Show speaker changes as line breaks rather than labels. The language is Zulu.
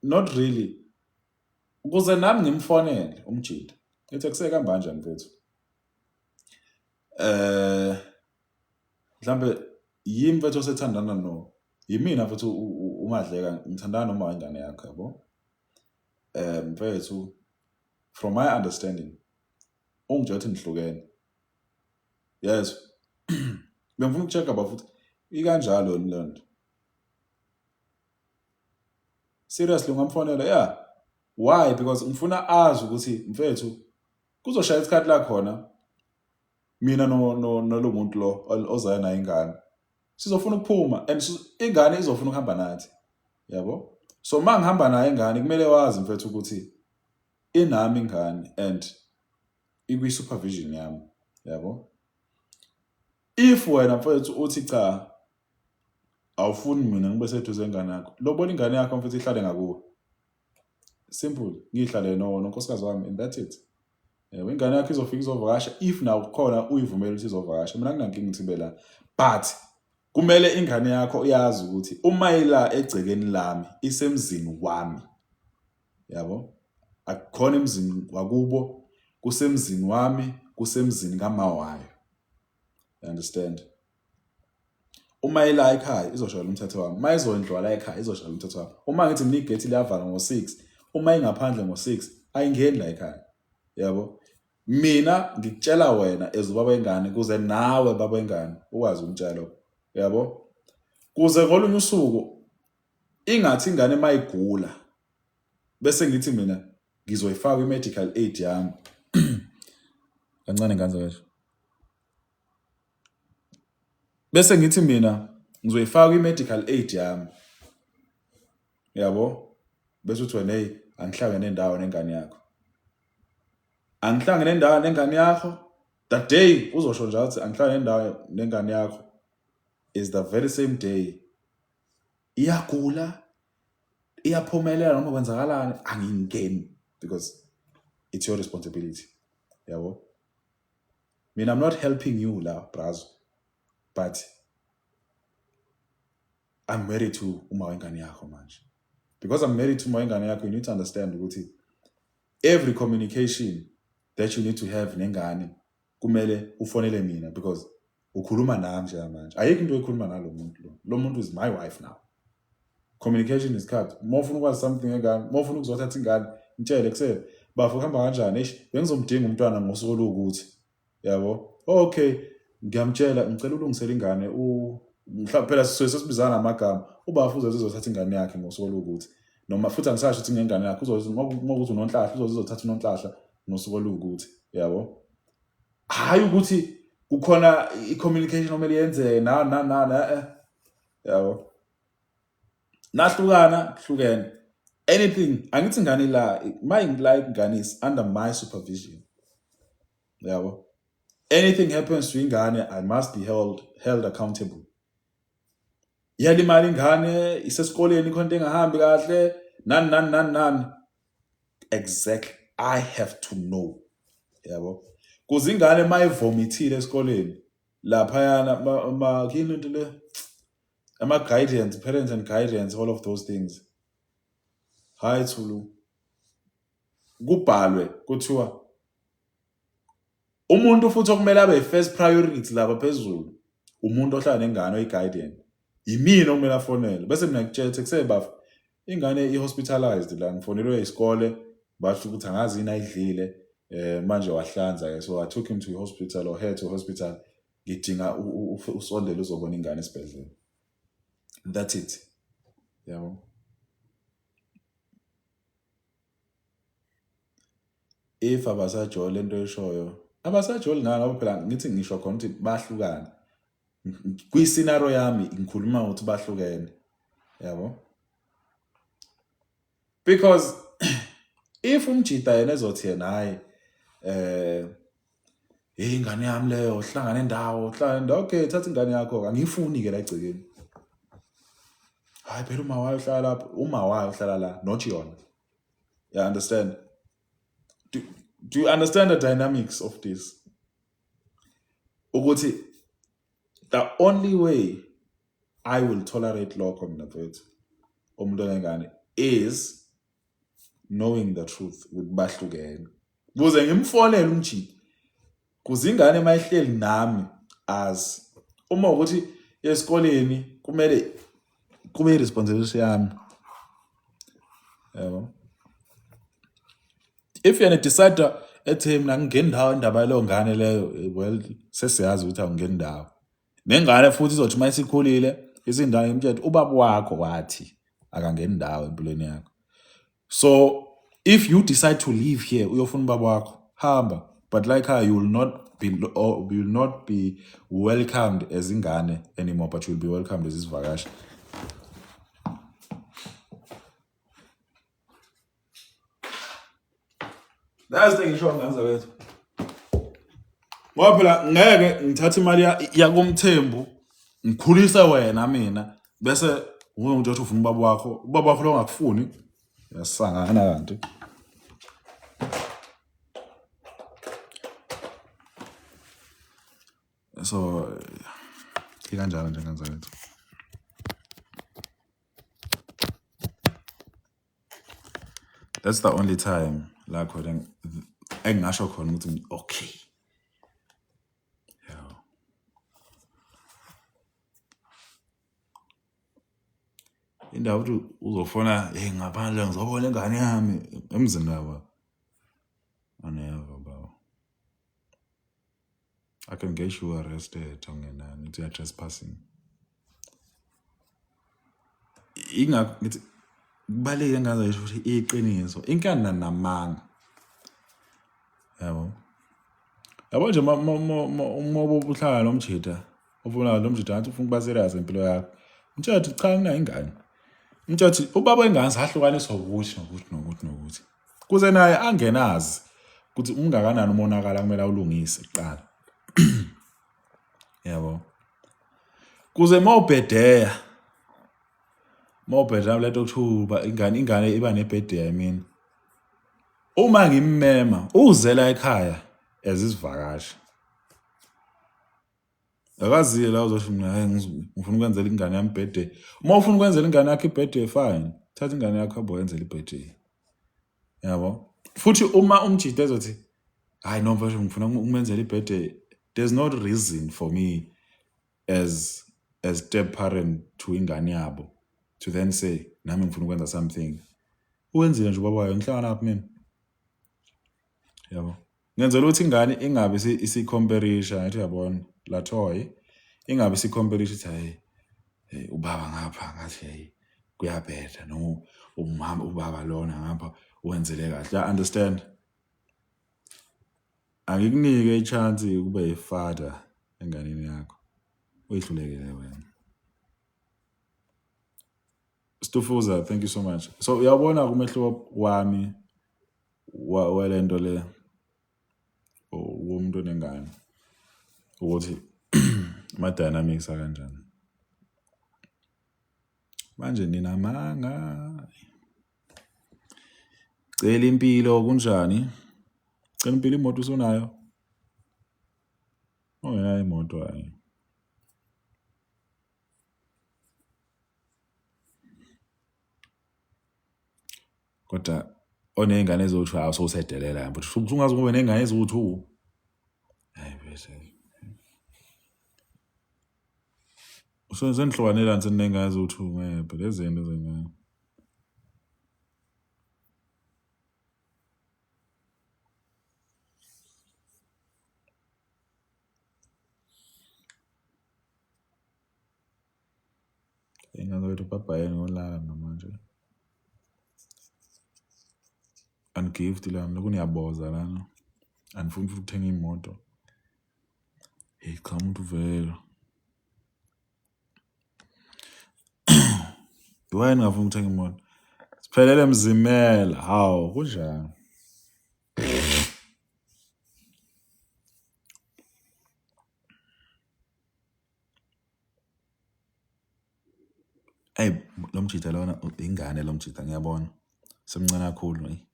Not really. Ukuze nami ngimfonele umjita. Ngithi kuseke kanjani mfethu? Eh mhlambe yimi mfethu osethandana no yimina mfethu uMadleka ngithandana noma ingane yakho yabo. Eh mfethu from my understanding ungitshela ukuthi nihlukene. Yes. Bengifuna ukucheck futhi ikanjalo le nto. Seriously ungamfonela yeah. Why? Because ngifuna azi ukuthi mfethu kuzoshaya isikhathi la khona mina no no nalo muntu lo ozayo naye ingane sizofuna ukuphuma and ingane izofuna ukuhamba nathi yabo so uma ngihamba naye ingane kumele wazi mfethu ukuthi inami ingane and ikwi-supervision yami yabo if wena mfethu uthi cha awufuni mina ngibe seduze engane yakho lobola ingane yakho mfethu ihlale ngakuwe simple ngihlale no nonkosikazi wami and that's it yebo ingane yakho izofika izovakasha if nawo khona uyivumela ukuthi izovakasha mina nginankinga ukuthi ibe la but kumele ingane yakho iyazi ukuthi uma ila egcekeni lami isemzini wami yabo akukhona emzini wakubo kusemzini wami kusemzini kama wayo you understand uma ila ekhaya izoshayela umthetho wami uma izondlwa la ekhaya izoshayela umthetho wami uma ngithi mina igethi liyavala ngo-6 uma ingaphandle ngo-6 ayingeni la ekhaya yabo mina ngikutshela wena as ubaba wengane kuze nawe baba wengane ukwazi ukumtshela yabo kuze ngolunye usuku ingathi ingane mayigula bese ngithi mina ngizoyifaka i-medical aid yami kancane ngane zakwethu bese ngithi mina ngizoyifaka i-medical aid yami yabo bese uthi wena hey angihlangene nendawo nengane yakho angihlangene nendawo nengane yakho that day uzosho njalo ukuthi angihlangene nendawo nengane yakho is the very same day iyagula iyaphumelela noma kwenzakalani angingeni because it's your responsibility yabo mina i'm not helping you la brazo but i'm married to uma wengane yakho manje because i'm married to uma wengane yakho you need to understand ukuthi every communication that you need to have nengane kumele ufonele mina because ukhuluma nami njengamanje ayikho into ekhuluma nalo muntu lo lo muntu is my wife now communication is cut uma ufuna ukwazi something ngengane uma ufuna ukuzothatha ingane ngitshele kusele bafo kuhamba kanjani eish bengizomdinga umntwana ngosuku oluwukuthi yabo okay ngiyamtshela ngicela ulungisele ingane u mhlawumbe phela sisuke sesibizana ngamagama ubafo uzoze uzothatha ingane yakhe ngosuku oluwukuthi noma futhi angisasho ukuthi ngengane yakhe uzoze ngokuthi unonhlahla uzoze uzothatha unonhlahla ngosuku oluwukuthi yabo hayi ukuthi kukhona i-communication okumele yenzeke na na na na eh yabo nahlukana kuhlukene anything angithi ingane la my like ingane is under my supervision yabo anything happens to ingane i must be held held accountable iyalimala ingane isesikoleni khona into engahambi kahle nani nani nani nani exactly i have to know yabo kuze ingane mayivomithile esikoleni laphayana ma yini into le ama-guidance parents and guidance all of those things hayi thulu kubhalwe kuthiwa umuntu futhi okumele abe first priority lapha phezulu umuntu ohlala nengane oyi-guardian yimina okumele afonele bese mina ngitshela ukuthi kusebafa ingane i-hospitalized la ngifonelwe isikole basho ukuthi angazi yini ayidlile eh manje wahlanza ke so i took him to hospital or her to hospital ngidinga usondele uzobona ingane esibhedlela that's it yabo if abasajoli lento eshoyo abasajoli ngani ngoba phela ngithi ngisho khona ukuthi bahlukane kwi-scenario yami ngikhuluma ukuthi bahlukene yabo because if umjita yena ezothi yena hayi eh hey ingane yami leyo hlangana endawo hlangana endawo okay thatha ingane yakho angiyifuni ke la egcekeni hayi phela uma wayo uhlala lapho uma wayo uhlala la not yona you understand do you understand the dynamics of this ukuthi the only way i will tolerate lokho mina mfethu umuntu onengane is Knowing the truth ukuthi bahlukene. Kuze ngimfonele umjita. Kuze ingane mayihleli nami azi. Uma ukuthi esikoleni kumele kube i-responsibility yami. Yabo. If yena decide ethi mina ngingeni ndawo indaba yaleyo ngane leyo, well, sesiyazi ukuthi awungeni ndawo. Nengane futhi izothi uma isikhulile isindane imtshele ubaba wakho wathi akangeni ndawo empilweni yakho. So if you decide to leave here uyofuna ubaba wakho, hamba. But like her, you will not be, or you will not be welcomed as ingane anymore, but you will be welcomed as isivakashi. That's the ngisho ngane zakwethu. Ngoba phela ngeke ngithathe imali yakoMthembu ngikhulise wena mina bese umuntu othi ufuna ubaba wakho, ubaba wakho lo ongakufuni yasangana kanti. So ikanjalo nje ngane zakwethu. That's the only time la khona engingasho khona ukuthi okay. Yeah. Indawo ukuthi uzofona hey ngaphandle ngizobona ingane yami emzini wabo. Aneva baba. I can get you arrested ongenani ukuthi you are trespassing. Ingakho ngithi kubaluleke ngazo ngisho ukuthi iqiniso inkani namanga. Yabo. Yabo nje uma ubuhlala nomjita ufuna lo mjita ngathi ufuna ukuba serious ngempilo yakho. Mtshela ukuthi cha nginayo ingane. Mtshela ukuthi ubaba wengane sahlukaniswa ukuthi nokuthi nokuthi nokuthi. Kuze naye angenazi ukuthi ungakanani umonakalo akumele awulungise kuqala. Yabo. Kuze mawubhedeya mawubhedeya lento kuthiwa ingane ingane iba nebhedeya I mean. Uma ngimmema uzela ekhaya as isivakashi. Akaziye la uzosho mina hayi ngifuna ukwenzela ingane yami birthday. Uma ufuna ukwenzela ingane yakho i-birthday fine. Thatha ingane yakho hamba wenzele i-birthday. Yabo? Futhi uma umjita ezothi hayi no mfethu ngifuna ukumenzela i-birthday, there's no reason for me as step parent to ingane yabo to then say nami ngifuna ukwenza something. Uwenzile nje ubaba wayo ngihlangana laphi mina? Yabo? Ngenzela ukuthi ingane ingabe isikhomperisha ngathi uyabona la toy ingabe isikhomperisha ithi hayi hey ubaba ngapha ngathi hey kuyabheda noma umama ubaba lona ngapha wenzele kahle I understand. Angikunike i-chance ukube i-father enganeni yakho uyihlulekile wena. Stufuza, thank you so much. So uyabona umehluko wami walento le womuntu onengane ukuthi ama dynamics akanjani. Manje ninamanga. Cela impilo kunjani? Cela impilo imoto usunayo? Ungenayo imoto hayi. Kodwa oney'ngane eziwu-two hawu sowusedelela but usungaze ube ney'ngane eziwu-two. Hhayi bese. Senihlukanelani seniney'ngane eziwu-two ngeke phela ezenu lezi ngane. Ingane wethu bhabhayeni ngolala mina manje. Angigift lana lokhu niyaboza lana. Anifuni futhi ukuthenga imoto. Hey cha umuntu vele. Why ningafuni ukuthenga imoto? Siphelele Mzimela. Hawu kunjani? Eyi lo mjita lona ingane lo mjita ngiyabona. Semncane kakhulu eyi.